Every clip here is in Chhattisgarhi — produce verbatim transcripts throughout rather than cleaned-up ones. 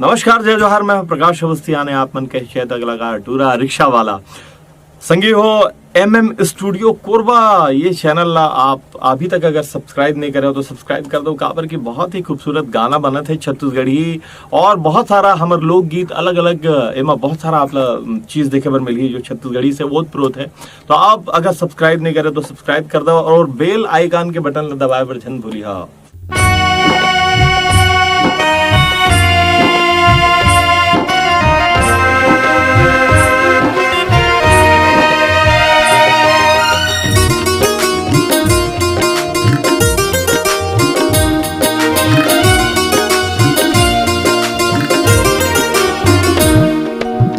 नमस्कार, जय जोहार, मैं हूं प्रकाश अवस्थी। आने आप मन के हित अगला टूरा रिक्शा वाला संगी हो। एमएम स्टूडियो कोरबा, ये चैनल ला आप अभी तक अगर सब्सक्राइब नहीं करे हो तो सब्सक्राइब कर दो, काबर कि बहुत ही खूबसूरत गाना बनत है छत्तीसगढ़ी, और बहुत सारा हमर लोकगीत अलग अलग, एमा बहुत सारा आप ला चीज देखे बर मिलही जो छत्तीसगढ़ी से ओत प्रोत है। तो आप अगर सब्सक्राइब नहीं करे तो सब्सक्राइब कर दो और बेल आइकन के बटन ला दबाए बर झन भूलिहा।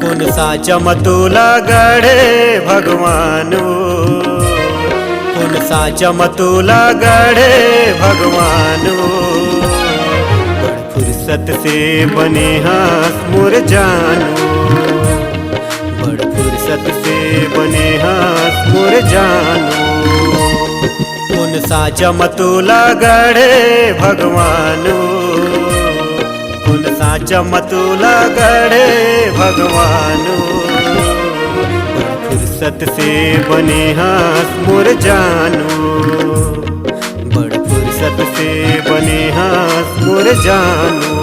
कोन साचा म तोला गढ़े भगवान ओ, कोन साचा म तोला गढ़े भगवान ओ। बड़ फुर्सत से बने हस मोर जानू, बड़ फुर्सत से बने हस मोर जानू। कोन साचा म तोला गढ़े भगवान ओ, कोन साचा म तोला गढ़े भगवान ओ। बड़ फुर्सत से बने हस मोर जानू, बड़ फुर्सत से बने हस मोर जानू।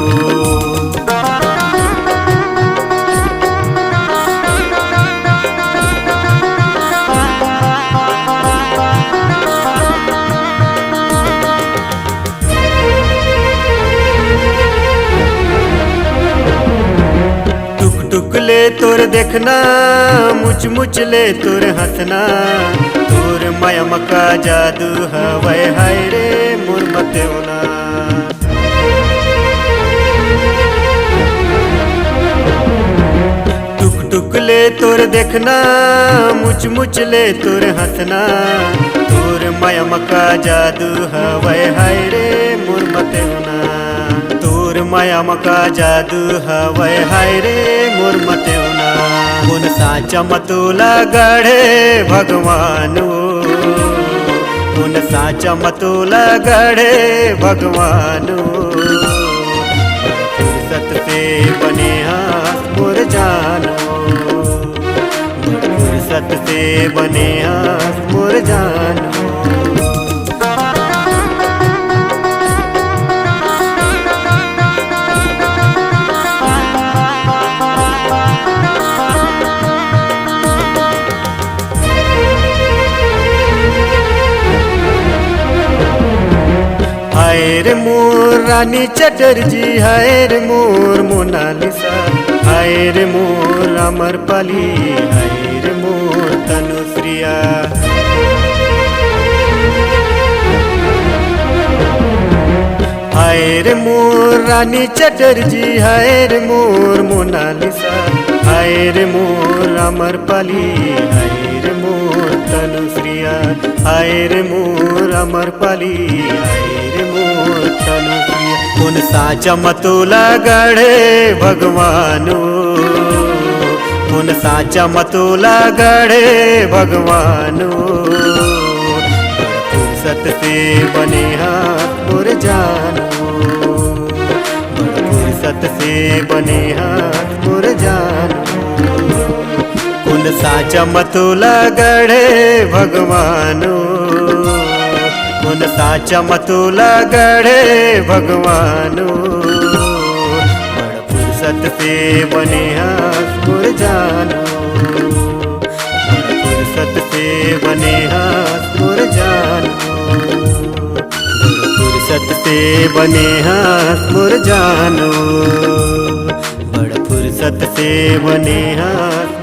टुक टुक ले तोर देखना, मुच मुच ले तोर हंसना, तोर मया म का जादू हवय, हाय रे मोर मतेवना। टुक टुक ले तोर देखना, मुच मुच ले तोर हंसना, तोर मया म का जादू हवय, हाय रे मोर मतेवना। तोर मया म का जादू हवय, हाय रे मोर मतेवना। कोन साचा म तोला गढ़े भगवान ओ, कोन साचा म तोला गढ़े भगवान ओ। बड़ फुर्सत से बने हस मोर जानू, बड़ फुर्सत से बने हस मोर जानू। हाय रे मोर रानी चटर्जी, हाय रे मोर मोनालिसा, हाय रे मोर अमरपाली, हाय रे मोर तनुश्रिया। हाय रे मोर रानी चटर्जी, हाय रे मोर मोनालिसा, हाय रे मोर अमरपाली, हाय रे मोर तनुश्रिया, हाय रे मोर अमरपाली, हाय रे मोर तनुश्रिया। कोन साचा म तोला गढ़े भगवान ओ, कोन साचा म तोला गढ़े भगवान ओ। बड़ फुर्सत से बने हस मोर जानू, बड़ फुर्सत से बने हस मोर जानू। कोन साचा म तोला गढ़े भगवान ओ, कोन साचा म तोला गढ़े भगवान ओ। बड़ फुर्सत से बने हस मोर जानू, बड़ फुर्सत से बने हस मोर जानू। बड़ फुर्सत से बने हस मोर जानू, बड़ फुर्सत से बने हस